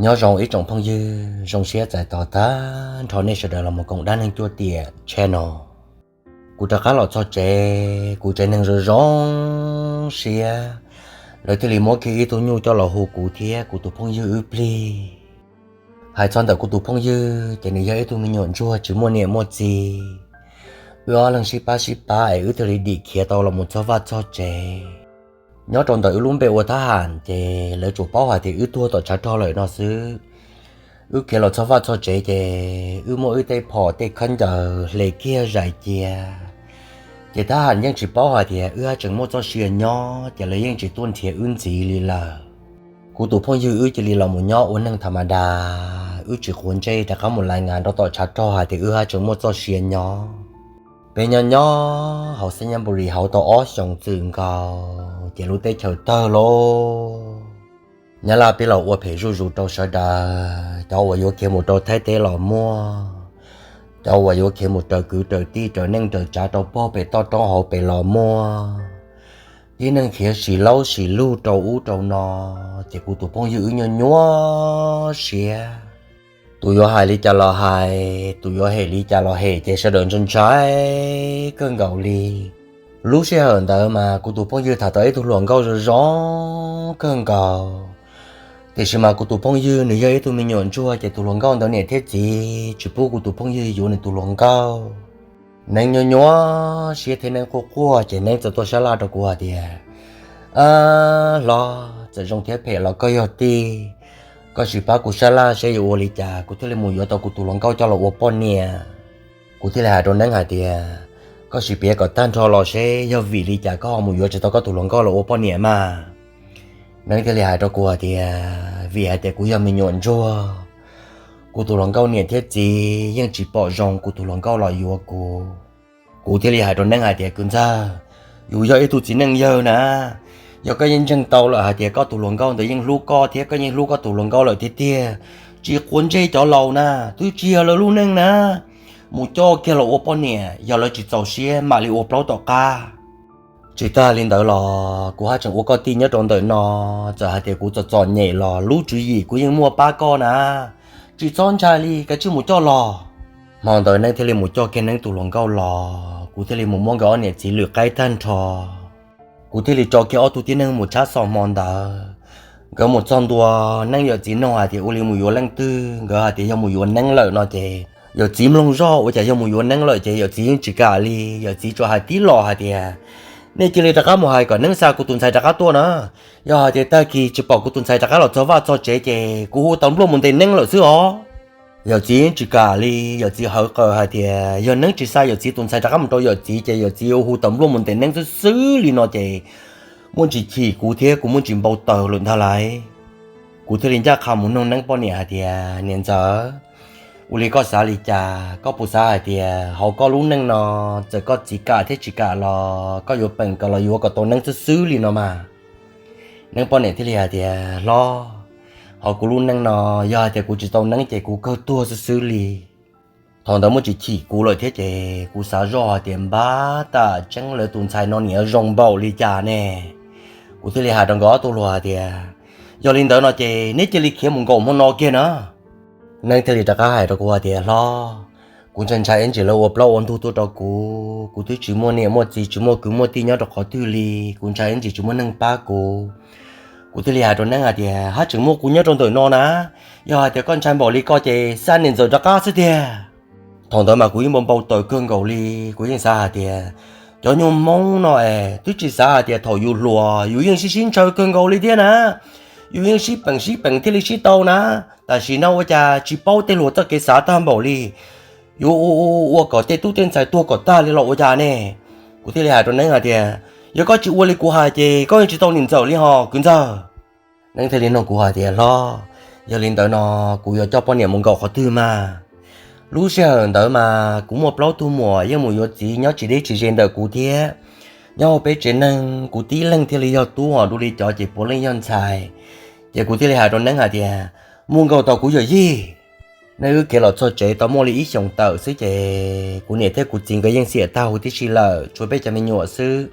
Nyob zoo ib tsoom phooj ywg, zoo siab txais tos tag nrho nej sawv daws los mus koom dab neeg cuaj tiam channel no. Kuv rov qab los txog tsev, kuv tsev neeg zoo zoo siab, lawv thiaj li muab kiag ib tug nyuj coj los hu kuv thiab kuv tus phooj ywg wb plig. Hais txog ntawm kuv tus phooj ywg ces nws yog ib tug me nyuam ntsuag tsis muaj niam muaj txiv. Wb ob leeg sib pab sib pab es wb thiaj li dim khiav tau los mus txog vaj txog tsev. Nyob rau ntawm wb lub npe ua thab ham ces lawv tsuas paub hais tias wb tuag tom tshav rog lawm no xwb. Wb khiav los txog vaj txog tsev ces wb muab wb tej phom tej khaub ncaws hle kiag zais cia, ces thab ham yeej tsis paub hais tias wb haj tseem muaj txoj sia nyob ces lawv yeej tsis tuaj nrhiav wb ntxiv li lawm. Kuv tus phooj ywg wb cia li los mus nyob ua neeg tham ma das, wb tsis quav ntsej rov qab mus lais ngas rau tom tshav rog hais tias wb haj tseem muaj txoj sia nyob. Peb nyob nyob hauv Xeeb Nyab Npu Lis hauv tau ob xyoos txwm nkaus ces lub teb chaws tawg lauj. Nyab Laj pib los ua phem zuj zus rau sawv daws, cov uas yuav khiav mus rau Thaib teb los muaj, cov uas yuav khiav mus raws kwv raws tij raws neej raws tsav rau pog pem toj roob hauv pes los muaj. Tib neeg khiav sim laub sim lug rau ub rau no, ces kuv tus phooj ywg wb nyuaj nyuaj siab. Tus yuav hais li cas los hais, tus yuav hem li cas los hem ces sawv daws ntshai ntshai kawg nkaus li. Lub sij hawm ntawd mas kuv tus phooj ywg tham tau ib tug hluas nkauj zoo zoo kawg nkaus, tiam sis mas kuv tus phooj ywg nws yog ib tug me nyuam ntsuag ces tus hluas nkauj ntawd niam thiab txiv tsis pub kuv tus phooj ywg yuav nws tus hluas nkauj. Neeb nyuaj nyuaj siab thiab Neeb quaj quaj ces Neeb txawm tuaj sab laj rau kuv hais tias, Ab hlob, txawm zoo thiab phem los koj yog tij, koj sim pab kuv sab laj seb yuav ua li cas kuv thiaj li mus yuav tau kuv tus hluas nkauj coj los ua poj niam. Kuv thiaj li hais rau Neeb hais tias, Koj sim piav kom tag nrho los seb yog vim li cas koj ho mus yuav tsis tau koj tus hluas nkauj los ua poj niam mas? Neeb thiaj li hais rau kuv hais tias, Vim hais tias kuv yog me nyuam ntsuag, kuv tus hluas nkauj niam thiab txiv yeej tsis pom zoo kuv tus hluas nkauj los yuav kuv. Kuv thiaj li hais rau Neeb hais tias, Kwv ntxawg, yus yog ib tug txiv neej yawg na, yog koj yeej ntseeg tau lawm hais tias koj tus hluas nkauj ntawd yeej hlub koj thiab koj yeej hlub koj tus hluas nkauj lawm tiag tiag, tsis quav ntsej cov laus na, twb tsis yog lawv lub neej na, mus coj kiag los ua poj niam, yog lawv tsis txaus siab mam li ua plaub tom qab. Tsis tas li ntawd los kuv haj tseem ua koj tij nyob rau ntawm no, txawm hais tias kuv txom txom nyem los lub tswv yim kuv yeej muaj pab koj na, tsis txhob ntshai li, kav tsij mus coj los. Hmo ntawd Neeb thiaj li mus coj kiag Neeb tus hluas nkauj los, kuv thiaj li mus muab nkawd ob niam txiv lwm qaib tag nrho. Kuv thiaj li tso kiag ob tug tib neeg mus tshab xov hmo ntawd. Nkawd mus txog ntua, Neeb yawm txiv nug hais tias ua li mus yuav leej twg, nkawd hais tias yog mus yuav Neeb lawm no ces yawm txiv mloog zoj ua cas yog mus yuav Neeb lawm ces yawm txiv yeej tsis kam li. Yawm txiv tsuas hais tib los hais tias, Nej cia li rov qab mus hais kom Neeb xa kuv tus ntxhais rov qab tuaj na. Yog hais tias tag kis tsis pom kuv tus ntxhais rov qab los txog vaj txog tsev ces kuv hu tau npluaj mus ntes Neeb lawm xwb os. Yawm txiv yeej tsis kam li. Yawm txiv hawv qawm hais tias yog Neeb tsis xa yawm txiv tus ntxhais rov qab mus rau yawm txiv ces yawm txiv yuav hu tau npluaj mus ntes Neeb xwb xwb li no ces muaj ntsis chim kuv thiab kuv muaj ntsis npau taws lawm ntag lauj. Kuv thiaj li ncaj qha mus nug Neeb poj niam hais tias, Niam ntxawm, ua li koj xav li cas? Koj puas xav hais tias hauv koj lub neej no, txawm koj txiv kam thiab tsis kam los koj yuav peem kom los yuav kom tau Neeb xwb xwb li no mas? Neeb poj niam thiaj li hais tias, Hlob, hauv kuv lub neej no, yog hais tias kuv tsis tau Neeb ces kuv kawg tuag xwb xwb li. Thaum ntawd muaj tsis chim kuv lawm thiab ces kuv xav zoj hais tias, Npab, tam tseeb lawv tus ntxhais no niam zoo npaum li cas ne? Kuv thiaj li hais rau nkawd ob tug hluas hais tias, Yog li ntawd no ces neb cia li khiav mus nkaum hmo no kiag na. Neeb thiaj li rov qab hais rau kuv hais tias, Hlob, kuv ntshai ntshai ib ntsis lawv ua plaub ua ntug tuaj rau kuv, kuv twb tsis muaj niam muaj txiv, tsis muaj kwv muaj tij nyob rau qhov twg li, kuv ntshai ib ntsis tsis muaj neeg pab kuv. Kuv thiaj li hais rau Neeb hais tias, Haj tseem muaj kuv nyob rau ntawm no na, yog hais tias koj ntshai npaum li ko ces xa niam ntxawm rov qab xwb tiag. Thaum ntawd mas kuv yeej npau npau taws kawg nkaus li. Kuv yeej xav hais tias cov nyuag Hmoob no es twb tsis xav hais tias thaum yus hluas yus yeej sib sib ntshaw kawg nkaus li thiab na, yus yeej sib peem sib peem thiaj li sib tau na. Tam sim no ua cas tsis paub tej hluas txoj kev xav tag npaum li, yuav ua ua kom tej tub tej ntxhais tuag kom tag li los ua cas ne? Kuv thiaj li hais rau Neeb hais tias, Yog koj tsis ua li kuv hais ces koj yeej tsis tau niam ntxawm li hos kwv ntxawg. Neeb thiaj li nug kuv hais tias, Hlob, yog li ntawd no kuv yuav coj poj niam mus nkaum qhov twg mas? Lub sij hawm ntawd mas kuv muaj plaub tug muam yeej mus yuav txiv nyob tsis deb tsis ze ntawm kuv thiab. Nyob hauv peb tsev neeg kuv tib leeg thiaj li yog tub hos dua li cov ces puav leej yog ntxhais. Ces kuv thiaj li hais rau Neeb hais tias, Mus nkaum tau kuv yawm yij. Neeb wb khiav los txog tsev tau muaj li ib xyoos tawm xwb ces kuv niam thiab kuv txiv nkawd yeej xiam tag huv tib si lawm, tshuav peb cov me nyuam xwb.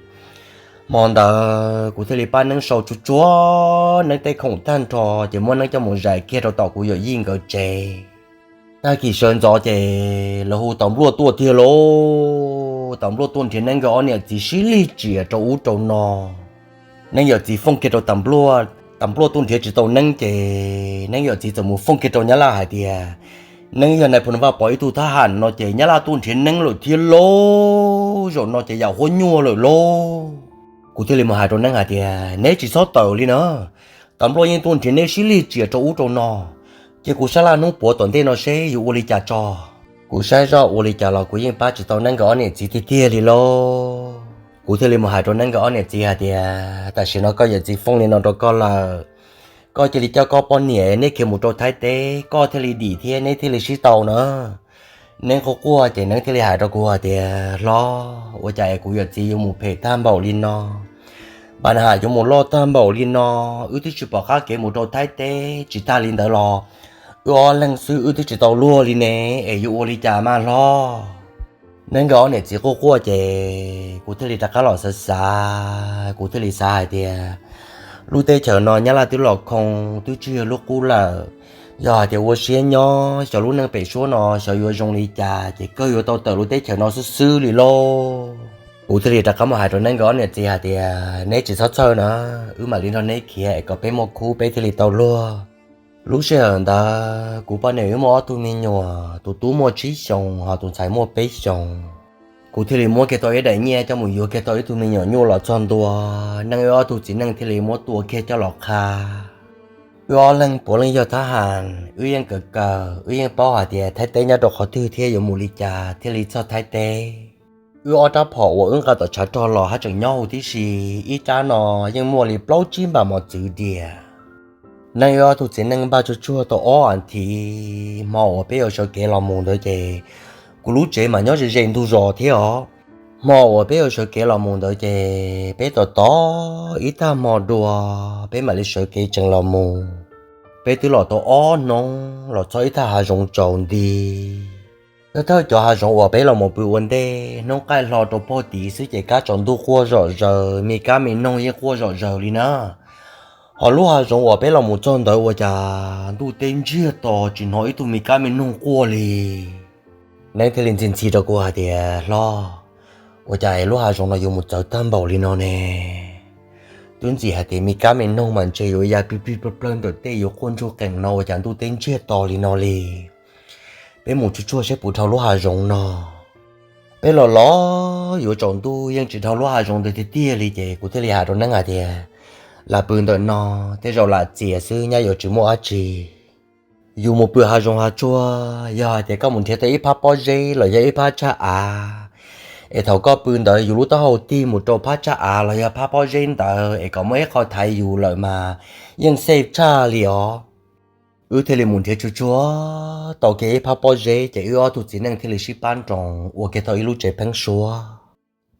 Hmo ntawd kuv thiaj li pab Neeb sau tsuag tsuag Neeb tej khoom tag nrho ces muab Neeb coj mus zais kiag rau tom kuv yawm yij nkawd tsev. Tag kis sawv ntxov ces lawv hu tas npluaj tuaj tiag lauj. Tas npluaj tuaj nrhiav Neeb nkawd ob niam txiv sib lig tsias rau ub rau no. Neeb yawm txiv fooj kiag rau tas npluaj, tas npluaj tuaj nrhiav tsis tau Neeb ces Neeb yawm txiv txawm mus fooj kiag rau Nyab Laj hais tias, Neeb yog nais phoo Vaj Pov ib tug thab ham no ces Nyab Laj tuaj nrhiav Neeb lawm thiab lauj, zaum no ces yam huab nyuaj lawm lauj. Kuv thiaj li mus hais rau Neeb hais tias, Neb tsis txhob tawm li na, tas npluaj yeej tuaj nrhiav neb sib lig tsias rau ub rau no, ces kuv sab laj hnub puav tom ntej no seb yuav ua li cas tso. Kuv saib zoj ua li cas los kuv yeej pab tsis tau Neeb nkawd ob niam txiv tiag tiag li lauj. Kuv thiaj li mus hais rau Neeb nkawd ob niam txiv hais tias, Tam sim no koj yawm txiv fooj li no rau koj lawm, koj cia li coj koj poj niam neb khiav mus rau Thaib teb, koj thiaj li dim thiab neb thiaj li sib tau na. Neeb quaj quaj ces Neeb thiaj li hais rau kuv hais tias, Hlob, ua cas es kuv yawm txiv yuav mus phem tag npaum li no, npa na has yuav mus loj tag npaum li no, wb twb tsis pom qab kev mus rau Thaib teb, tsis tag li ntawd los wb ob leeg xwb wb twb tsis tau luag li ne, es yuav ua li cas mas hlob? Neeb nkawd ob niam txiv quaj quaj ces kuv thiaj li rov qab los xav xav, kuv thiaj li xav hais tias, Lub teb chaws no Nyab Laj twb los khoo twb tsis yog lub qub lawm, yog hais tias ua siab nyob xyov lub neej pem suab no xyov yuav zoo li cas ces kawg yuav tau tawm lub teb chaws no xwb xwb li lauj. Kuv thiaj li rov qab mus hais rau Neeb nkawd ob niam txiv hais tias, Neb tsis txhob txhawj na, wb mam li nrog neb khiav es kom peb muaj khub peb thiaj li tau luag. Lub sij hawm ntawd kuv poj niam wb muaj ob tug me nyuam, tus tub muaj tsib xyoos hos tus ntxhais muaj peb xyoos. Kuv thiaj li muab kiag tau ib daim nyiaj coj mus yuav kiag tau ib tug me nyuam nyuj los txog ntua, Neeb wb ob tug txiv neej thiaj li muab tua kiag coj los qha. Wb ob leeg puav leej yog thab ham, wb yeej kawm kawm, wb yeej paub hais tias Thaib teb nyob rau qhov twg thiab yuav mus li cas thiaj li txog Thaib teb. Wb ob rab phom uas wb nqa tom tshav rog los haj tseem nyob huv tib si, ib rab no yeej muaj li plaub tsib npam mos txwv diam. Neeb wb ob tug txiv neej npaj tsuag tsuag tau ob as thiv, hmo uas peb yuav sawv kev los mus ntawd ces kuv lub tsev mas nyob ze ze ntug zos thiab os. Hmo uas peb yuav sawv kev los mus ntawd ces peb tos tos ib tag hmo dua, peb mam li sawv kev tsees los mus. Peb twb los tau ob hnub los txog ib thaj hav zoov tsaus nti. Thawj thawj cov hav zoov uas peb los mus pw ua ntej, hnub qaij hlo rau pog tid xwb ces kab tsaus ntuj quaj zom zaws, me kab me noog yeej quaj zom zaws li na. Hos lub hav zoov uas peb los mus txog ntawd ua cas ntuj teb ntsiag to tsis hnov ib tug me kab me noog quaj li. Neeb thiaj li ntxhi ntxhi rau kuv hais tias, Hlob, ua cas es lub hav zoov no yuav mus txawv tag npaum li no ne? Twb ntxim hais tias me kab me noog mas ntshe yuav ya plig plig plawg plawg ntawm tej yuav quaj ntsuj qees no ua cas ntuj teb ntsiag to li no li. Peb mus tsuag tsuag seb puas dhau lub hav zoov no. Peb los los yuav tsaus ntuj yeej tsis dhau lub hav zoov ntawd tiag tiag li ces kuv thiaj li hais rau Neeb hais tias, Lam pw ntawm no, tej zaum lam txias xwb nyab yuav tsis muaj dab tsi. Yus mus pw hav zoov hav tsuag, yog hais tias koj mus nrhiav tau ib phab pob zeb los yog ib phab tshaj av, es thaum koj pw ntawd yus lub taub hau tig mus rau phab tshaj av los yog phab pob zeb ntawd es kom muaj ib qho thaiv yus lawm mas yeej xej tshaj li os. Wb thiaj li mus nrhiav tsuag tsuag tau kiag ib phab pob zeb ces wb ob tug txiv neej thiaj li sib pab nroos ua kiag tau ib lub tsev pheeb suab.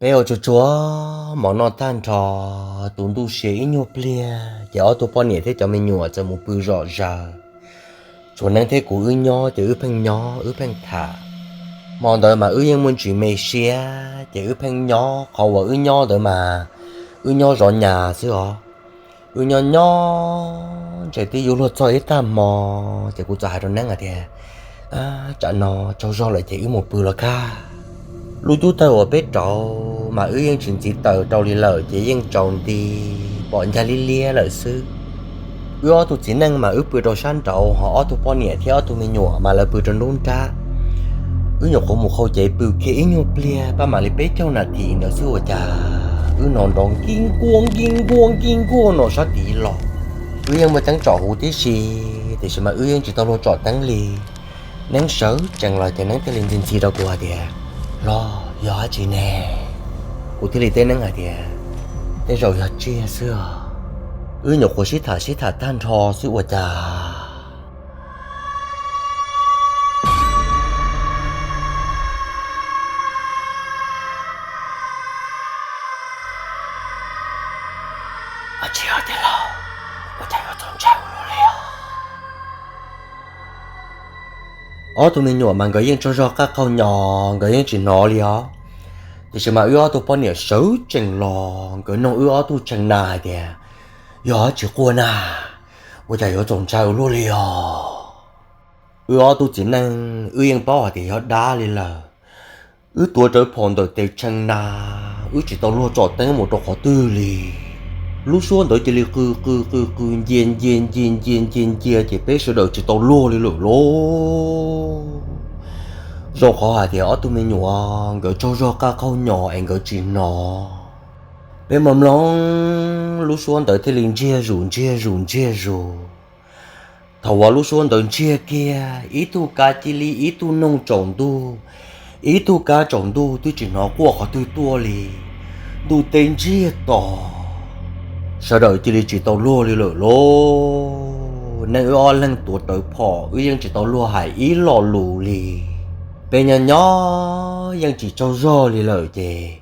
Peb ua tsuag tsuag mov noj tag nrho, tus ntuj sia ib nyuag pliag ces ob tug poj niam thiab cov me nyuam txawm mus pw zom zaws. Tshuav Neeb thiab kuv wb nyob ces wb pheej nyob wb pheej tham. Hmo ntawd mas wb yeej muaj ntsis me siab ces wb pheej nyob qhov uas wb nyob ntawd mas wb nyob zov nyas xwb os. Wb nyob nyob ntshe twb yuav luag txog ib tag hmo ces kuv txawm hais rau Neeb hais tias, Tsam no tsaug zog lawm ces wb mus pw los kag. Lub cub tawg uas peb rauv mas wb yeej tsis ntxiv taws rau li lawm ces yeej tsaus nti, pom ncag liab liab lawm xwb. Wb ob tug txiv neej mas wb pw rau sab nraud hos ob tug poj niam thiab ob tug me nyuam mas lawv pw rau nruab nrab. Wb nyuam qhuav mus qhau cev pw kiag ib nyuag pliag pab mam li peb caug nas this ntawd xwb ua cas wb hnov nrov nkij nkuaj nkij nkuaj nkij nkuaj no sab tid los. Wb yeej muaj teeb tsom huv tib si, tiam sis mas wb yeej tsis tau luag tsom teeb li. Neeb sawv tsees los ces Neeb thiaj li ntxhi ntxhi rau kuv hais tias, Los yog dab tsi ne? Kuv thiaj li teb Neeb hais tias, Tej zaum yog tsiaj xwb os. Wb nyuam qhuav sib tham sib tham tag nrho xwb ua cas Ob tug me nyuam mas nkawd yeej tsaug zog qab qaug nyo, nkawd yeej tsis hnov li os. Tiam sis mas wb ob tug poj niam sawv tsees los nkawd nug wb ob tug tshee na hais tias, yog dab tsi quaj na, ua cas yuav txaus ntshai ua luaj li os? Wb ob tug txiv neej wb yeej paub hais tias yog dab li lawm. Wb tuav rawv phom ntawm tes tshee na, wb tsis tau luag tsom teeb mus rau qhov twg li. Lub suab ntawd cia li qw qw qw qw ncia ncia ncia ncia ncia ncia ces peb sawv daws tsis tau luag li lawm lauj. Zoo qhov hais tias ob tug me nyuam nkawd tsaug zog qaj qaug nyos es nkawd tsis hnov. Peb mam mloog lub suab ntawd thiaj li ntsiag zus ntsiag zus ntsiag zus. Thaum uas lub suab ntawd ntsiag kiag, ib tug kav cia li ib tug noog tsaus ntuj, ib tug kav tsaus ntuj twb tsis hnov quaj qhov twg tuaj li. Ntuj teb ntsiag to, sawv daws cia li tsis tau luag li lawm lauj. Neej wb ob leeg tuav rawv phom wb yeej tsis tau luag hais ib lo lus li. Peb nyob nyob yeej tsis tsaug zog li lawm ces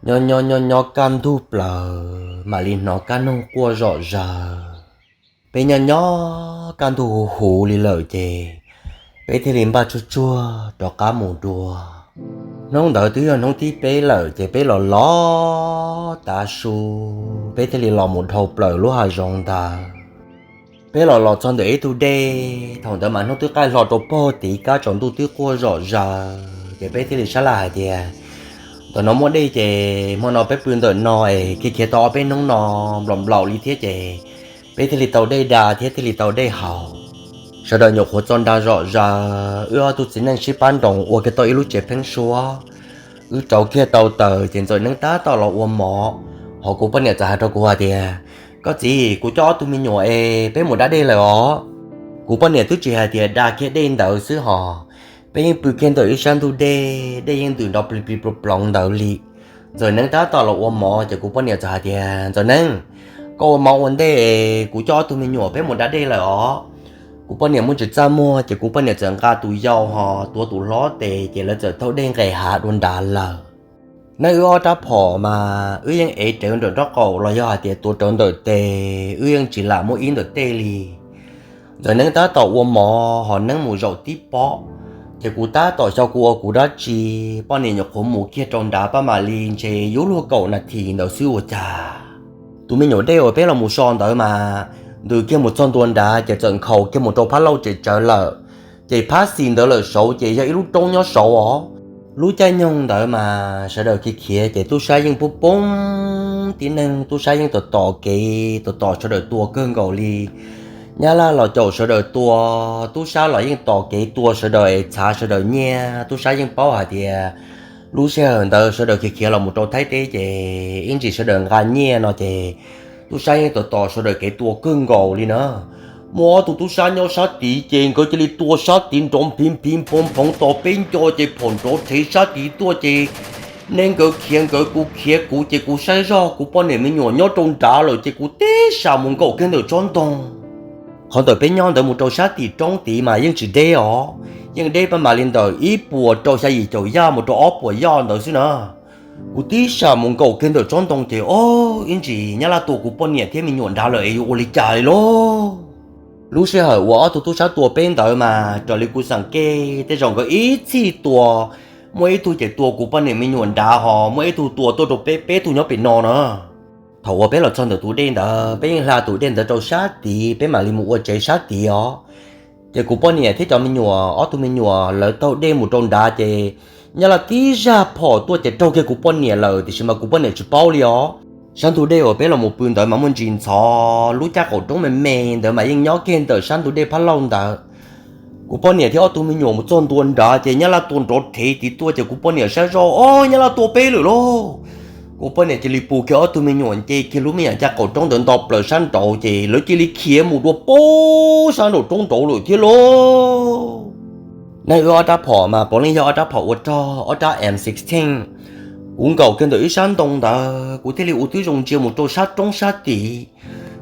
nyob nyob nyob nyob kaj ntug plaws mam li hnov kab noog quaj zom zaws. Peb nyob nyob kaj ntug huv huv li lawm ces peb thiaj li npaj tsuag tsuag rov qab mus dua. Hnub ntawd twb yog hnub thib peb lawm ces peb los los tav su, peb thiaj li los mus dhau plaws lub hav zoov ntawd. Peb los los txog ntawm ib tug dej, thaum ntawd mas hnub twb qaij hlo rau pog tid, kab tsaus ntuj twb quaj zom zaws ces peb thiaj li sab laj hais tias, ntawm no muaj dej ces hmo no peb pw ntawm no es khiav khiav tau ob peb hnub no nplaum nplaum li thiab ces peb thiaj li tau dej da thiab thiaj li tau dej haus. Sawv daws nyuam qhuav txo nra zom zaws, wb ob tug txiv neej sib pab nroos ua kiag tau ib lub tsev pheeb suab. Wb rauv kiag tau taws ces Ntxawm Neeb tab tom los ua mov, ho kuv poj niam txawm hais rau kuv hais tias, koj txiv, kuv coj ob tug me nyuam es peb mus da dej lawm os. Kuv poj niam twb tsis hais tias da kiag dej ntawd xwb hos, peb yeej pw kiag ntawm ib sab ntug dej, dej yeej ntws nrov plig plig ploog ploov ntawd li. Ntxawm Neeb tab tom los ua mov ces kuv poj niam txawm hais tias, Ntxawm Neeb, koj ua mov ua ntej es kuv coj ob tug me nyuam peb mus da dej lawm os. Kuv poj niam muaj ntsis txaj muag ces kuv poj niam txawm nqa tus yau ho tuav tus hlob tes ces lawv txawm thauj dej nqes hav dua nrad lawm. Neej wb ob rab phom mas wb yeej ev rawv nram nraub qaum los yog hais tias tuav rawv ntawm tes, wb yeej tsis lam muab ib ntawm tej li. Ntxawm Neeb tab tom ua mov ho Neeb mus zaum tib pob, ces kuv tab tom xyaum kuv ua kuv dab tsi, poj niam nyuam qhuav mus kiag rau nrad pab mam li ntshe yuav luag kaum nas this ntawd xwb ua cas tus me nyuam dej uas peb los mus so ntawd mas ntws kiag mus txog ntua nrad ces txawm nkhaus kiag mus rau phab lauj tsev tsawv lawm. Ces phab xis ntawd lawm saud ces yog ib lub roob nyob saud os. Lub caij nyoog ntawd mas sawv daws khiav khiav ces tub sab yeej poob poob, tib neeg tub sab yeej tom tom kev, tom tom sawv daws tua kawg nkaus li. Nyab laj los caum sawv daws tua, tub sab los yeej tom kev tua sawv daws es txhav sawv daws nyiaj. Tub sab yeej paub hais tias lub sij hawm ntawd sawv daws khiav khiav los mus rau Thaib teb ces ib ntsis sawv daws nqa nyiaj no ces tub sab yeej tom tom sawv daws kev tua kawg nkaus li na. Muaj ob tug tub sab nyob sab tid ces nkawd cia li tua sab tid nrov nphiv nphiv nphoov nphoov tos peb nco ces phom nrov rhev sab tid tuaj ces neb nkawd khiav nkawd kuv khiav kuv ces kuv saib zog kuv poj niam me nyuam nyob rau nrad lawm ces kuv tib sas mus nkaum kiag ntawm tsob ntoo. Qhov ntawm peb nyob ntawd mus rau sab tim roob tid mas yeej tsis deb os, yeej deb pab mam li ntawm ib puas rau xya yim caum yaj mus rau ob puas yaj ntawd xwb na. Kuv tib sas mus nkaum kiag ntawm tsob ntoo ces ob ib ntsis nyab laj tua kuv poj niam thiab me nyuam nrad lawm es yuav ua li cas li lauj. Lub sij hawm uas ob tug tub sab tua peb ntawd mas raws li kuv xeem kej tej zaum nkawd ib txhij tua, muaj ib tug ces tua kuv poj niam me nyuam nrad ho muaj ib tug tua tuaj rau peb, peb tug nyob pem no na. Thaum uas peb los txog ntawm tus dej ntawd peb yeej hla tus dej ntawd rau sab tid peb mam li mus ua tsev sab tid os. Ces kuv poj niam thiab cov me nyuam ob tug me nyuam lawv taug dej mus rau nrad ces nyab laj tib zaj phom tuaj ces raug kiag kuv poj niam lawm tiam sis mas kuv poj niam tsis paub li os. Sab ntug dej uas peb los mus pw ntawd mas muaj ntsis ntxhov, lub caj qaum roob me me ntawd mas yeej nyob kiag ntawm sab ntug dej phab lauj ntawd. Kuv poj niam thiab ob tug me nyuam mus txog ntua nrad ces nyab laj tua nrov rhev tid tuaj ces kuv poj niam saib zoj ob nyab laj tua peb lawm lauj. Kuv poj niam cia li pus kiag ob tug me nyuam nce kiag lub me nyuam caj qaum roob ntawd nto plaws sab nraud ces lawv cia li khiav mus dua pab sab nraum roob nraud lawm thiab lauj. Neej wb ob rab phom mas puav leej yog ob rab phom ua rog, ob rab M sixteen. Kuv nkaum kiag ntawm ib sab ntoo ntawd kuv thiaj li ua tib zoo ntsia mus rau sab roob sab tid.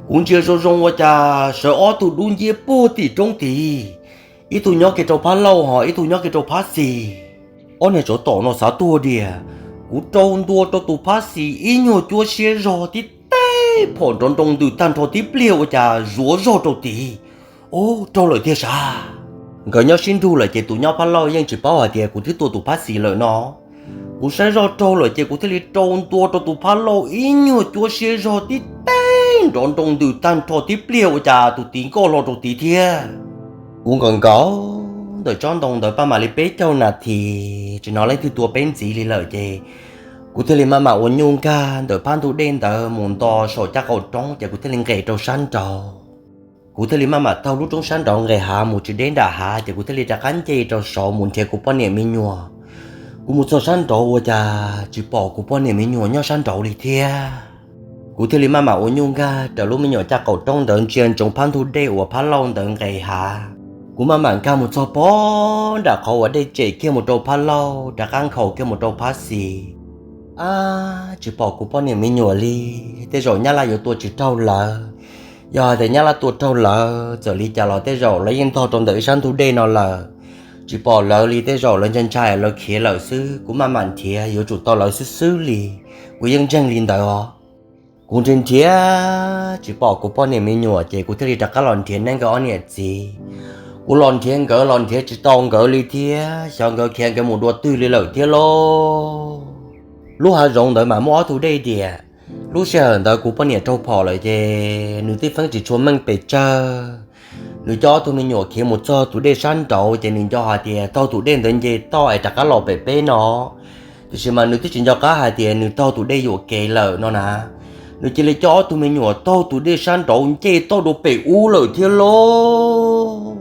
Kuv ntsia zoo zoo ua cas sawv ob tug dub nciab puag tim roob tid, ib tug nyob kiag rau phab lauj ho ib tug nyob kiag rau phab xis. Ob niag tsov tom no xav tuag diam. Kuv rau ntua rau tus phab xis ib nyuag cuab siab zog tib teg phom nrov nroo ntws tag nrho tib pliag ua cas zuav zog rau tid. Ub, raug lawm tiag sav. Nkawd nyob sib nrug lawm ces tus nyob phab lauj yeej tsis paub hais tias kuv twb tua tus phab xis lawm no. Kuv saib zoj raug lawm ces kuv thiaj li rau ntua rau tus phab lauj ib nyuag cuab siab zog tib teg nrov nroo ntws tag nrho tib pliag ua cas tus tid nkoj hlo rau tid thiab. Kuv nkaum nkaum ntawm tsob ntoo ntawd paj mam li peb caug nas this tsis hnov leej twg tua peb ntxiv li lawm ces kuv thiaj li maj mam ua nyuj nkag ntawm phab ntug dej ntawd mus nto saum caj qaum roob ces kuv thiaj li nqes rau sab nraud. Kuv thiaj li maj mam taug lub roob sab nraud nqes hav mus tsis deb nram hav ces kuv thiaj li rov qab nce rau saud mus nrhiav kuv poj niam me nyuam. Kuv mus txog sab nraud ua cas tsis pom kuv poj niam me nyuam nyob sab nraud li thiab. Kuv thiaj li maj mam ua nyuj nkag raws lub me nyuam caj qaum roob ntawd ntsia ntsoov phab ntug dej uas phab lauj ntawd nqes hav. Kuv maj mam nkag mus txog pog nram qhov uas dej tsem kiag mus rau phab lauj rov qab nkhaus kiag mus rau phab xis. Ab, tsis pom kuv poj niam me nyuam li, tej zaum nyab laj yuav tua tsis raug lawv. Yog hais tias nyab laj tua raug lawv txawm li cas los tej zaum lawv yeej ntog rau ntawm ib sab ntug dej no lawm. Tsis pom lawv li, tej zaum lawv ntshai ntshai lawv khiav lawm xwb. Kuv maj mam nrhiav yuav tsum tau lawv xwb xwb li, kuv yeej ntseeg li ntawd os. Kuv nrhiav nrhiav tsis pom kuv poj niam me nyuam ces kuv thiaj li rov qab los nrhiav neeb nkawd ob niam txiv. Kuv los nrhiav nkawd los nrhiav tsis tau nkawd li thiab, xyov nkawd khiav nkawd mus dua twg li lawm thiab lauj. Lub hav zoov ntawd mas muaj ob tug dej diam. Lub sij hawm ntawd kuv poj niam raug phom lawm ces nws twb feeb tsis tshua meej pes tsawg. Nws coj ob tug me nyuam khiav mus txog tus dej sab nraud ces nws nco hais tias taug tus dej ntawd nce toj es rov qab los pem peb no. Tiam sis mas nws twb tsis nco qab hais tias nws taug tus dej yuam kev lawm no na. Nws cia li coj ob tug me nyuam taug tus dej sab nraud nce toj dua pem ub lawm thiab lauj.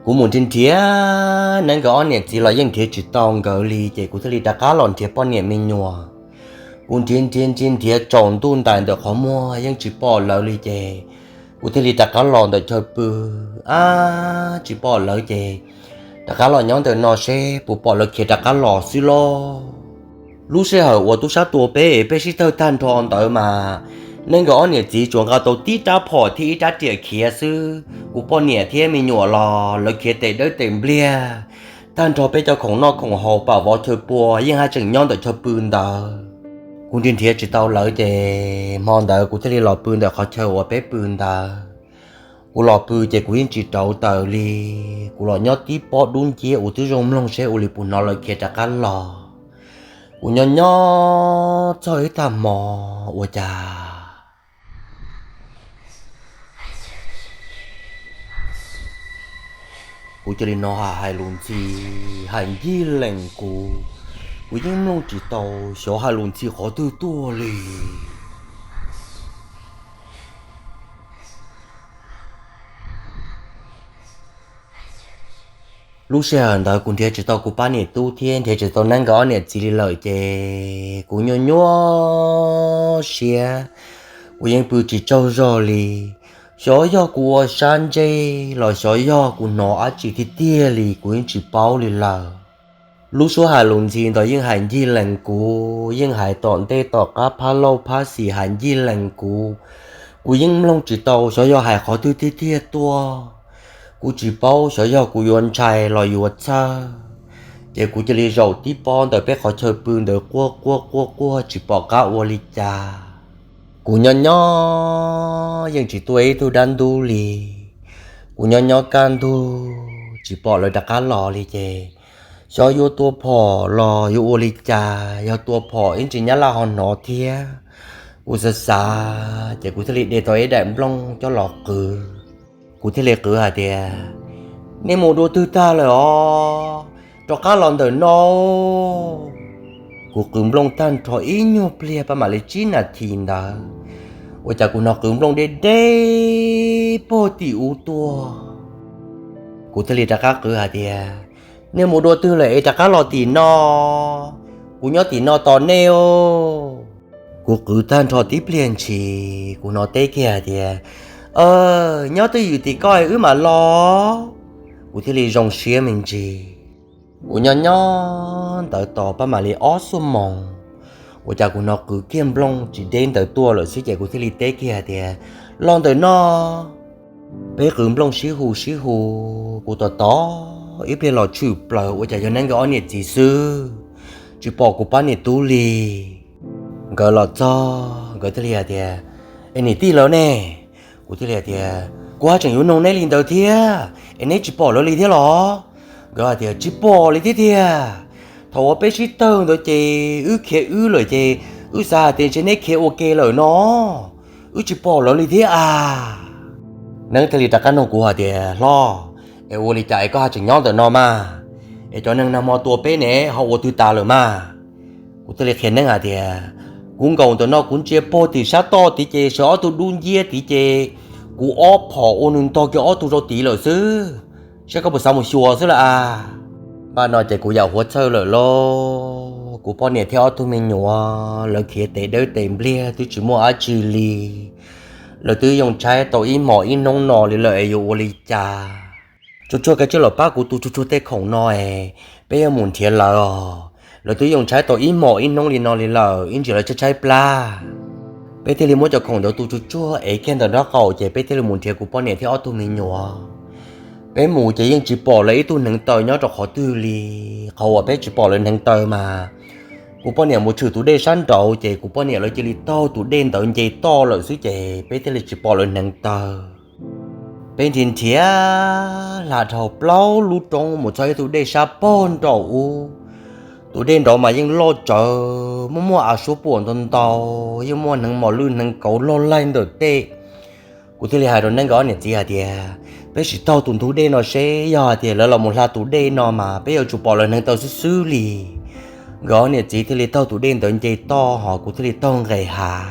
Kuv mus nrhiav nrhiav neeb nkawd ob niam txiv los yeej nrhiav tsis tau nkawd li ces kuv thiaj li rov qab los nrhiav poj niam me nyuam. Kuv nrhiav nrhiav nrhiav nrhiav tsaus ntuj ntais ntawm qhov muag yeej tsis pom lawv li ces kuv thiaj li rov qab los ntawm chaw pw. Ab, tsis pom lawv ces rov qab los nyob ntawm no seb puas pom lawv khiav rov qab los xwb lauj. Lub sij hawm uas tub sab tua peb es peb sib tawg tag nrho ntawd mas neeb nkawd ob niam txiv tsuas nqa tau tib rab phom thiab ib rab riam khiav xwb. Kuv poj niam thiab me nyuam los lawv khiav tes dawb tes npliag. Tag nrho peb cov khoom noj khoom haus pam vov chaw pua yeej haj tseem nyob ntawm chaw pw ntawd. Kuv nrhiav nrhiav tsis tau lawv ces hmo ntawd kuv thiaj li los pw ntawm qhov chaw uas peb pw ntawd. Kuv los pw ces kuv yeej tsis rauv taws li. Kuv los nyob tib pob dub nciab uas twb zoo mloog seb ua li puas hnov lawv khiav rov qab los. Kuv nyob nyob txog ib tag hmo ua cas kuv cia li hnov hais lus ntxhi hais ncig lees kuv. Kuv yeej mloog tsis tau xyov hais lus ntxhi qhov twg tuaj li. Lub sij hawm ntawd kuv nrhiav tsis tau kuv pab niam tub thiab nrhiav tsis tau neeb nkawd ob niam txiv li lawm ces kuv nyuaj nyuaj siab, kuv yeej pw tsis tsaug zog li. Xyov yog kuv ua sab ntsej los xyov yog kuv hnov dab tsi tiag tiag li kuv yeej tsis paub li lawm. Lub suab hais lus ntxhi ntawd yeej hais ncig lees kuv, yeej hais tom ntej tom qab phab lauj phab xis hais ncig lees kuv. Kuv yeej mloog tsis tau xyov yog hais qhov twg tiag tiag tuaj. Kuv tsis paub xyov yog kuv yuav ntshai los yuav txhawj, ces kuv cia li zaum tib pob ntawm peb qhov chaw pw ntawd quaj quaj quaj quaj tsis pom qab ua li cas. Kuv nyob nyob yeej tsis tuaj ib tug dab ntub li. Kuv nyob nyob kaj ntug tsis pom lawv rov qab los li ces xyov yuav tua phom los yuav ua li cas, yog tua phom ib ntsis nyab laj ho hnov thiab. Kuv xav xav ces kuv thiaj li de tau ib daim nplooj coj los qwv. Kuv thiaj li qwv hais tias, nej mus dua twg tag lawm os, rov qab los ntawm no. Kuv qwv nplooj tag nrho ib nyuag pliag pab mam li tsib nas this ntawd, ua cas kuv hnov qwv nplooj deb deb pog tim ub tuaj. Kuv thiaj li rov qab qwv hais tias, nej mus dua twg lawm es rov qab los tim no, kuv nyob tim no tos nej os. Kuv qwv tag nrho tib pliag ntshis kuv hnov teb kiag hais tias, nyob twj ywm tim koj wb mam los. Kuv thiaj li zoo siab me ntsis. Kuv nyob nyob ntawd tos pab mam li ob xuab moos, ua cas kuv hnov qwv kiag nplooj tsis deb ntawd tuaj lawm xwb ces kuv thiaj li teb kiag hais tias, los ntawm no. Peb qwv nplooj sib hu sib hu, kuv tos tos ib pliag los tshwm plaws ua cas yog neeb nkawd ob niam txiv xwb, tsis pom kuv pab niam tub li. Nkawd los txog nkawd thiaj li hais tias, es niam tij lawv ne? Kuv thiaj li hais tias, kuv haj tseem yuav nug neb li ntawd thiab, es neb tsis pom lawv li thiab los? Nkawd hais tias, tsis pom li thiab tiag. Thaum uas peb sib tawg ntawd ces wb khiav wb lawm ces wb xav hais tias ntshe neb khiav ua ke lawm no, wb tsis pom lawv li thiab a. Neeb thiaj li rov qab nug kuv hais tias, Hlob, es ua li cas es koj ho tseem nyob ntawm no mas? Es cov neeg nag hmo tua peb ne ho ua twg tas lawm mas? Kuv thiaj li qhia Neeb hais tias, Kuv nkaum ntawm no kuv ntsia pog tim sab toj tid ces sawv ob tug dub nciab tid ces kuv ob phom ua nws ntog kiag ob tug rau tid lawm xwb, saib koj puas xav mus xyuas xwb lawm a. Npaj no ces kuv yam huab txhawj lawm lauj, kuv poj niam thiab ob tug me nyuam lawv khiav tes dawb tes npliag twb tsis muaj dab tsi li. Lawv twb yoo tshaib tau ib hmos ib hnub no li lawm es yuav ua li cas? Tsuag tsuag kav tsij los pab kuv tu tsuag tsuag tej khoom no es peb yuav mus nrhiav lawv os. Lawv twb yoo tshaib tau ib hmos ib hnub li no li lawm, ib ntsis lawv tshaib tshaib plab. Peb thiaj li muab cov khoom ntawd tu tsuag tsuag ev kiag ntawm nraub qaum ces peb thiaj li mus nrhiav kuv poj niam thiab ob tug me nyuam. Peb mus ces yeej tsis pom lawv ib tug hneev taw nyob rau qhov twg li. Qhov uas peb tsis pom lawv hneev taw mas kuv poj niam mus tshwm tus dej sab nraud ces kuv poj niam lawv cia li taug tus dej ntawd nce toj lawm xwb ces peb thiaj li tsis pom lawv hneev taw. Peb nrhiav nrhiav hla dhau plaub lub roob mus txog ib tug dej sab pog nraum ub. Tus dej nraud mas yeej loj tsawv, muaj muaj av suab puam ntau ntau, yeej muaj hneev mos lwj hneev kauv loj laij ntawm tej. Kuv thiaj li hais rau Neeb nkawd ob niam txiv hais tias, Peb sim taug tus ntug dej no seb, yog hais tias lawv los mus hla tus dej no mas peb yuav tsum pom lawv hneev taw xwb xwb li. Nkawd ob niam txiv thiaj li taug tus dej ntawd nce toj, ho kuv thiaj li taug nqes hav.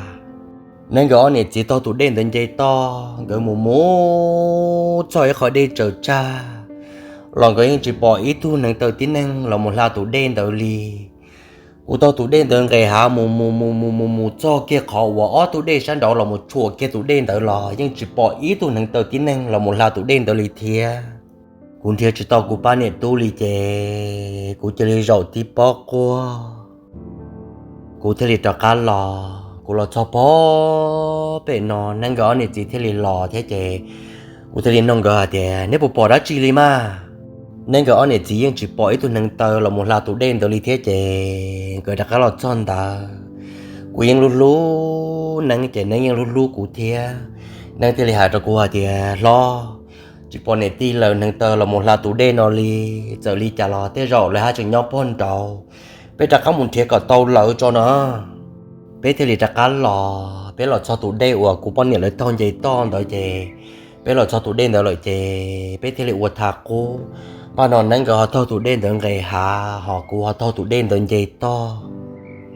Neeb nkawd ob niam txiv taug tus dej ntawd nce toj, nkawd mus mus txog ib qho dej tsaws tsag los nkawd yeej tsis pom ib tug hneev taw tib neeg los mus hla tus dej ntawd li. Kuv taug tus dej ntawd nqes hav mus mus mus mus mus mus txog kiag qhov uas ob tug dej sab nraud los mus tshuam kiag tus dej ntawd los yeej tsis pom ib tug hneev taw tib neeg los mus hla tus dej ntawd li thiab. Kuv nrhiav tsis tau kuv poj niam tub li ces kuv cia li zaum tib pob quaj. Kuv thiaj li rov qab los, kuv los txog pog pem no, Neeb nkawd ob niam txiv thiaj li los thiab ces kuv thiaj li nug nkawd hais tias, Neb puas pom dab tsi li mas? Neeb nkawd ob niam txiv yeej tsis pom ib tug hneev taw los mus hla tus dej ntawd li thiab ces nkawd rov qab los txog ntawd. Kuv yeej hlub hlub Neeb ces Neeb yeej hlub hlub kuv thiab. Neeb thiaj li hais rau kuv hais tias, Hlob, tsis pom niam tij lawv hneev taw los mus hla tus dej no li, txawm li cas los tej zaum lawv haj tseem nyob pog nraud. Peb rov qab mus nrhiav kom tau lawv tso no. Peb thiaj li rov qab los, peb los txog tus dej uas kuv poj niam lawv taug nce toj ntawd ces, peb los txog tus dej ntawd lawm ces peb thiaj li ua tha qub. Paj no Neeb nkawd ho taug tus dej ntawd nqes hav, ho kuv ho taug tus dej ntawd nce toj.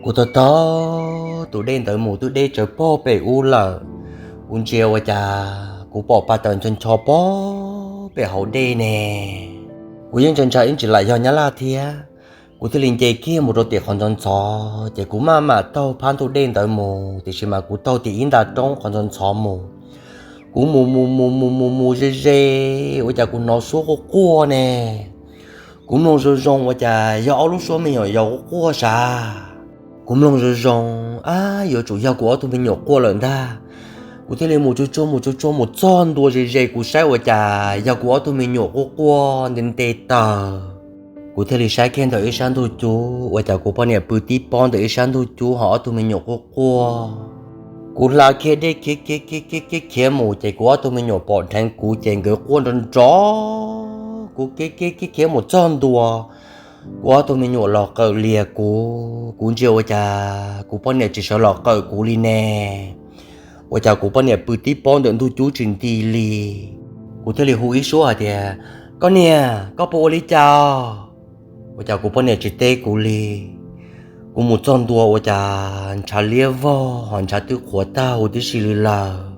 Kuv taug taug tus dej ntawd mus twb deb tsawv pog pem ub lawm. Kuv ntsia ua cas kuv pom pa taws ncho ncho pog pem hauv dej ne. Kuv yeej ntshai ntshai ib ntsis lam yog nyab laj thiab. Kuv thiaj li nce kiag mus rau tim qhov ntxhov ntxhov ces kuv maj mam taug phab ntug dej ntawd mus, tiam sis mas kuv taug tim ib nta roob qhov ntxhov ntxhov mus. Kuv mus mus mus mus mus mus ze ze, ua cas kuv hnov suab quaj quaj ne. Kuv mloog zoo zoo ua cas yog ob lub suab me nyuam yaus quaj quaj sav. Kuv mloog zoo zoo, ab, yuav tsum yog kuv ob tug me nyuam quaj lawm ntag. Kuv thiaj li mus tsuag tsuag mus tsuag tsuag mus txog ntua ze ze, kuv saib ua cas yog kuv ob tug me nyuam quaj quaj nte nte taws. Kuv thiaj li saib kiag ntawm ib sab ntug cub, ua cas kuv poj niam pw tib pob ntawm ib sab ntug cub ho ob tug me nyuam quaj quaj. Kuv hla kiag dej khiav khiav khiav khiav khiav khiav mus ces kuv ob tug me nyuam pom dheev kuv ces nkawd quaj nrov nrov. Kuv khiav khiav khiav khiav mus txog ntua, kuv ob tug me nyuam los qawm lias kuv, kuv ntsia ua cas kuv poj niam tsis sawv los qawm kuv li ne. Ua cas kuv poj niam pw tib pob ntawm ntug cub tsis nti li. Kuv thiaj li hu ib suab hais tias, Koj niam, koj puas ua li cas? Ua cas kuv poj niam tsis teb kuv li. Kuv mus txog ntua ua cas ntshav liab vog ho ntshav twb qhuav tag huv tib si li lawm.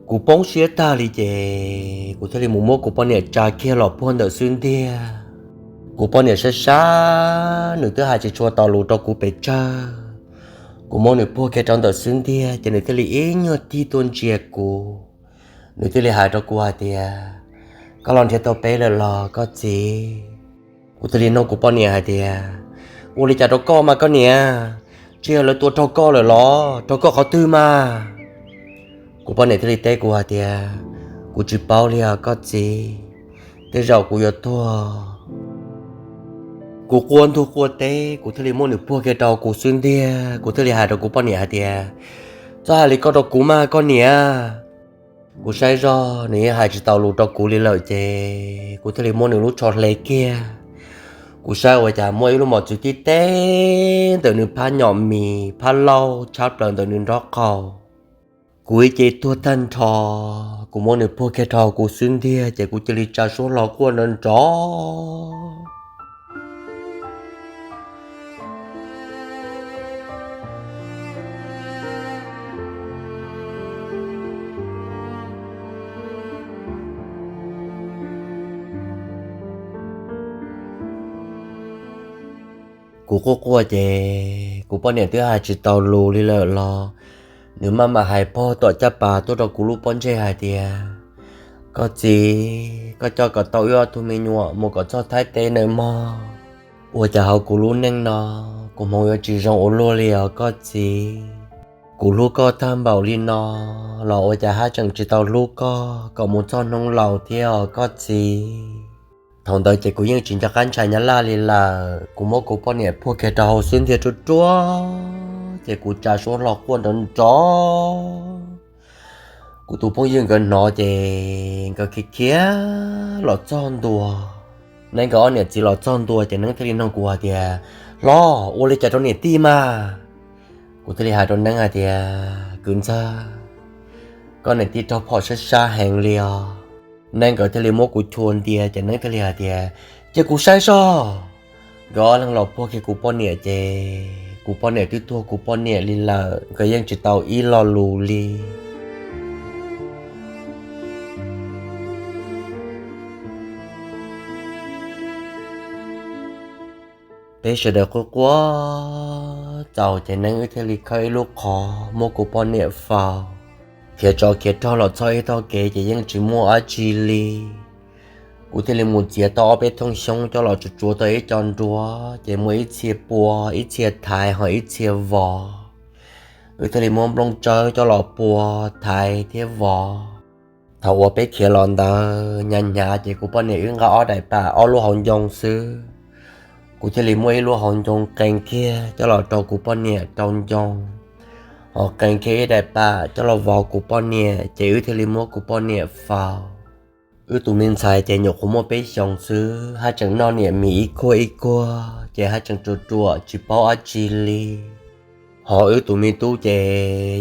Kuv poob siab tag li ces kuv thiaj li mus muab kuv poj niam tsa kiag los puag ntawm xub ntiag. Kuv poj niam sab sab, nws twb hais tsis tshua tau lus rau kuv pes tsawg. Kuv muab nws puag kiag rau ntawm xub ntiag ces nws thiaj li ib nyuag tig tuaj ntsia kuv. Nws thiaj li hais rau kuv hais tias, Koj los nrhiav tau peb lawm los koj txiv? Kuv thiaj li nug kuv poj niam hais tias, Ua li cas rau koj mas koj niam? Tsis yog lawv tua raug koj lawm los? Raug koj qhov twg mas? Kuv poj niam thiaj li teb kuv hais tias, Kuv tsis paub li os koj txiv, tej zaum kuv yuav tuag. Kuv quaj ntug quaj teb, kuv thiaj li muab nws puag kiag rau kuv xub ntiag, kuv thiaj li hais rau kuv poj niam hais tias, Txhob hais li koj rau kuv mas koj niam. Kuv saib zog nws yeej hais tsis tau lus rau kuv li lawm ces kuv thiaj li muab nws lub tsho hle kiag. Kuv saib ua cas muaj ib lub mos txwv tib teb ntawm nws phab nyom mis, phab laug tshab plaws ntawm nws nrob qaum. Kuv ib ce tuag tag nrho, kuv muab nws puag kiag rau hauv kuv xub ntiag ces kuv cia li tsa suab hlo quaj nrov nrov. Kuv quaj quaj ces kuv poj niam twb hais tsis tau lus li lawm los nws maj mam hais pog tom caj pas tuaj rau kuv lub pob ntseg hais tias, Koj txiv, koj coj kom tau wb ob tug me nyuam mus kom txog Thaib teb nawb mog. Ua cas hauv kuv lub neej no kuv hmoov yuav tsis zoo ua luaj li os koj txiv. Kuv hlub koj tag npaum li no los ua cas haj tseem tsis tau hlub koj kom mus txog hnub laus thiab os koj txiv. Thaum ntawd ces kuv yeej tsis nco qab ntshai nyab laj li lawm, kuv muab kuv poj niam puag kiag rau hauv xub ntiag ruaj ruaj ces kuv tsa suab hlo quaj nrov nrov. Kuv tus phooj ywg nkawd hnov ces nkawd khiav khiav los txog ntua. Neeb nkawd ob niam txiv los txog ntua ces Neeb thiaj li nug kuv hais tias, Hlob, ua li cas rau niam tij mas? Kuv thiaj li hais rau Neeb hais tias, Kwv ntxawg, koj niam tij raug phom sab sab heev li os. Neeb nkawd thiaj li muab kuv chua ntia ces Neeb thiaj li hais tias, Cia kuv saib soj. Nkawd ob leeg los puag kiag kuv poj niam ces kuv poj niam twb tuag kuv poj niam li lawm, nkawd yeej tsis tau ib lo lus li. Peb sawv daws quaj quaj txaus ces Neeb wb thiaj li khawb ib lub qhov muab kuv poj niam faus. Khiav tsov khiav rog los txog ib tog kev ces yeej tsis muaj dab tsi li. Kuv thiaj li mus txiav tau ob peb thooj xyoob coj los tsuav tsuav tau ib co nruas ces muaj ib txhia pua, ib txhia thaiv ho ib txhia vov. Wb thiaj li muab nplooj tsawb coj los pua, thaiv thiab vov. Thaum uas peb khiav los ntawd hnyav hnyav ces kuv poj niam wb nqa ob daim pam ob lub hauv ncoo xwb. Kuv thiaj li muab ib lub hauv ncoo qee kiag coj los rau kuv poj niam rau ncoo, ho qee kiag ib daim pam coj los vov kuv poj niam ces wb thiaj li muab kuv poj niam faus. Wb tus me ntxhais ces nyuam qhuav muaj peb xyoos xwb, haj tseem noj niam mis ib kuag ib kuag ces haj tseem ruam ruam tsis paub dab tsi li. Ho wb tus me tub ces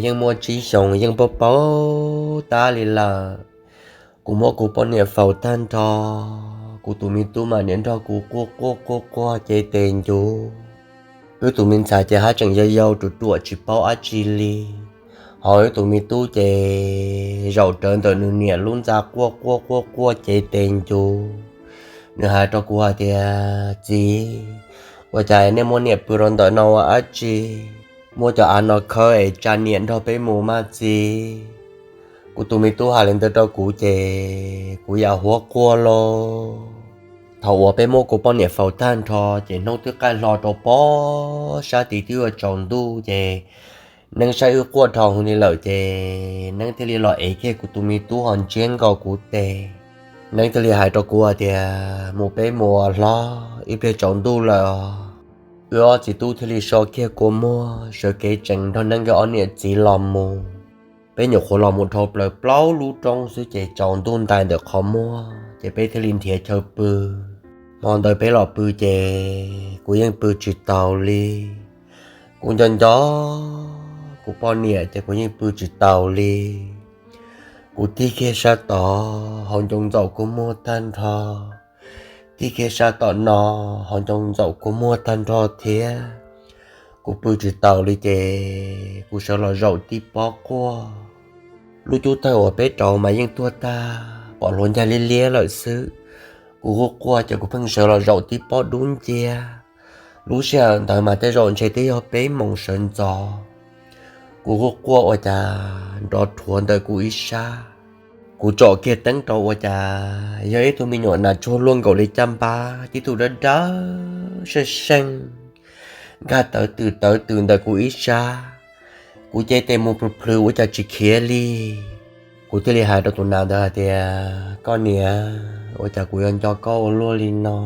yeej muaj tsib xyoos yeej paub paub tab li lawm. Kuv muab kuv poj niam faus tag nrho, kuv tus me tub mas niaj nrog kuv quaj quaj quaj quaj cev tes ncuv. Wb tus me ntxhais ces haj tseem yau yau ruam ruam tsis paub dab tsi li. Ho wb tus me tub ces zaum rawv ntawm nws niam lub ntxa quaj quaj quaj quaj cev tes ncuv. Nws hais rau kuv hais tias, Txiv, ua cas nej muab niam pw rau ntawm no ua dab tsi? Muab cov av no khawb es tsa niam nrog peb mus mas txiv. Kuv tus me tub hais li ntawd rau kuv ces kuv yam huab quaj lauj. Thaum uas peb muab kuv poj niam faus tag nrho ces hnub twb qaij hlo rau pob sab tid twb yuav tsaus ntuj ces Neeb saib wb quaj dhau heev li lawm ces Neeb thiaj li los ev kiag kuv tus me tub ho ntsiab nkaus kuv tes. Neeb thiaj li hais rau kuv hais tias, Mus peb mus hlob, ib pliag tsaus ntuj lawm os. Wb ob txiv tub thiaj li so kiag kua muag sawv kev tsees nrog Neeb nkawd ob niam txiv los mus. Peb nyuam qhuav los mus dhau plaws plaub lub roob xwb ces tsaus ntuj ntais ntawm qhov muag ces peb thiaj li nrhiav chaw pw. Hmo ntawd peb los pw ces kuv yeej pw tsis taus li. Kuv nco nco kuv poj niam ces kuv yeej pw tsis taus li. Kuv tig kiag sab tod hauv ncoo ntxaum kua muag tag nrho, tig kiag sab tom no hauv ncoo ntxaum kua muag tag nrho thiab. Kuv pw tsis taus li ces kuv sawv los zaum tib pob quaj. Lub cub tawg uas peb rauv mas yeej tuag tag, pom hluav ncaig liab liab lawm xwb. Kuv quaj quaj ces kuv pheej sawv los zaum tib pob dub nciab. Lub sij hawm ntawd mas tej zaum ntshe twb yog peb moos sawv ntxov. Kuv quaj quaj ua cas nrov rhuav ntawm kuv ib sab. Kuv tsom kiag teeb rau ua cas yog ib tug me nyuam nas tsuag luaj nkaus li caj npab, tib tug dawb dawb seej seej, nkag tawv twm tawv twm ntawm kuv ib sab. Kuv cev tes mus plhws plhws ua cas tsis khiav li. Kuv thiaj li hais rau tus nas ntawd hais tias, Koj niam, ua cas kuv yuav nco koj ua luaj li no?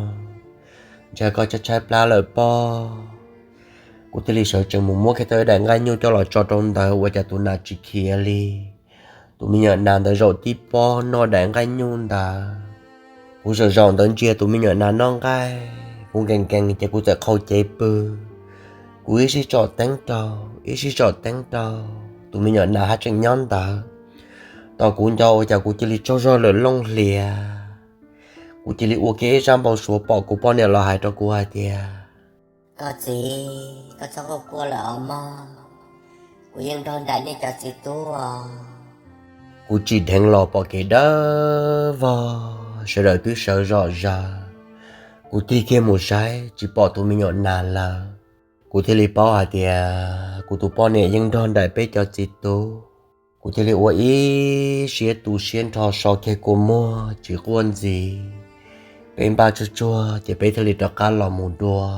Ntshe koj tshaib tshaib plab lawm pob. Kuv thiaj li sawv tsees mus muab kiag tau ib daim nqaij nyuj coj los tso rau ntawd ua cas tus nas tsis khiav li. Tus me nyuam nas ntawd zaum tib pob noj daim nqaij nyuj ntawd. Kuv zaum zaum ntawd ntsia tus me nyuam nas noj nqaij, Kuv nkees nkees ces kuv txawm qhau cev pw. Kuv ib sij tsom teeb rau, ib sij tsom teeb rau, tus me nyuam nas haj tseem nyob ntawd. Tos kuv nco ua cas kuv cia li tsaug zog lawm looj hlias. Kuv cia li ua kiag ib zaj npau suav pom kuv poj niam los hais rau kuv hais tias, Koj txiv, koj txhob quaj quaj lawm os mog, kuv yeej nrog nraim nej cov txiv tub os. Kuv tsim dheev los pom kev dawb vog, sawv daws twb sawv zom zaws. Kuv tig kiag mus saib tsis pom tus me nyuam nas lawm. Kuv thiaj li paub hais tias kuv tus poj niam yeej nrog nraim peb cov txiv tub. Kuv thiaj li ua ib siab tu siab nrho so kiag kua muag tsis quaj ntxiv. Peb npaj tsuag tsuag ces peb thiaj li rov qab los mus dua.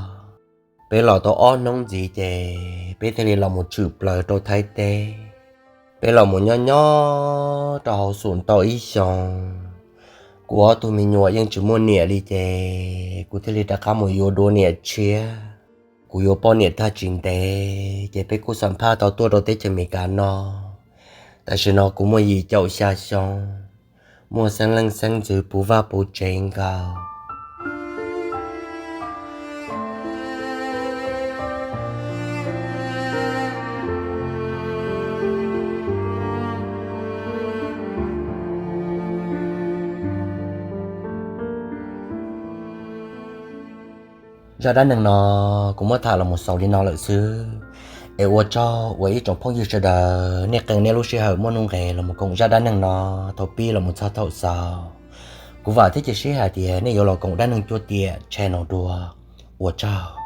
Peb los tau ob hnub ntxiv ces peb thiaj li los mus tshwm plaws rau Thaib teb. Peb los mus nyob nyob rau hauv xum tau ib xyoos, kuv ob tug me nyuam yeej tsis muaj niam li ces kuv thiaj li rov qab mus yuav dua niam tshiab. Kuv yuav poj niam tag tsis ntev ces peb kuj xam phaj tau tuaj rau teb chaws Amelikas no. Tam sim no kuv muaj yim caum xya xyoo, muaj xeeb leej xeeb ntxwv puv vaj puv tsev nkaus. Zaj dab neeg no kuv muab tham los mus xaus li no lawm xwb. Es ua tsaug uas ib tsoom phooj ywg sawv daws nej qee nej lub sij hawm muaj nuj nqes los mus koom zaj dab neeg no thaum pib los mus txog thaum xaus. Kuv vam thiab cia siab hais tias nej yuav los koom dab neeg cuaj tiam channel dua. Ua tsaug.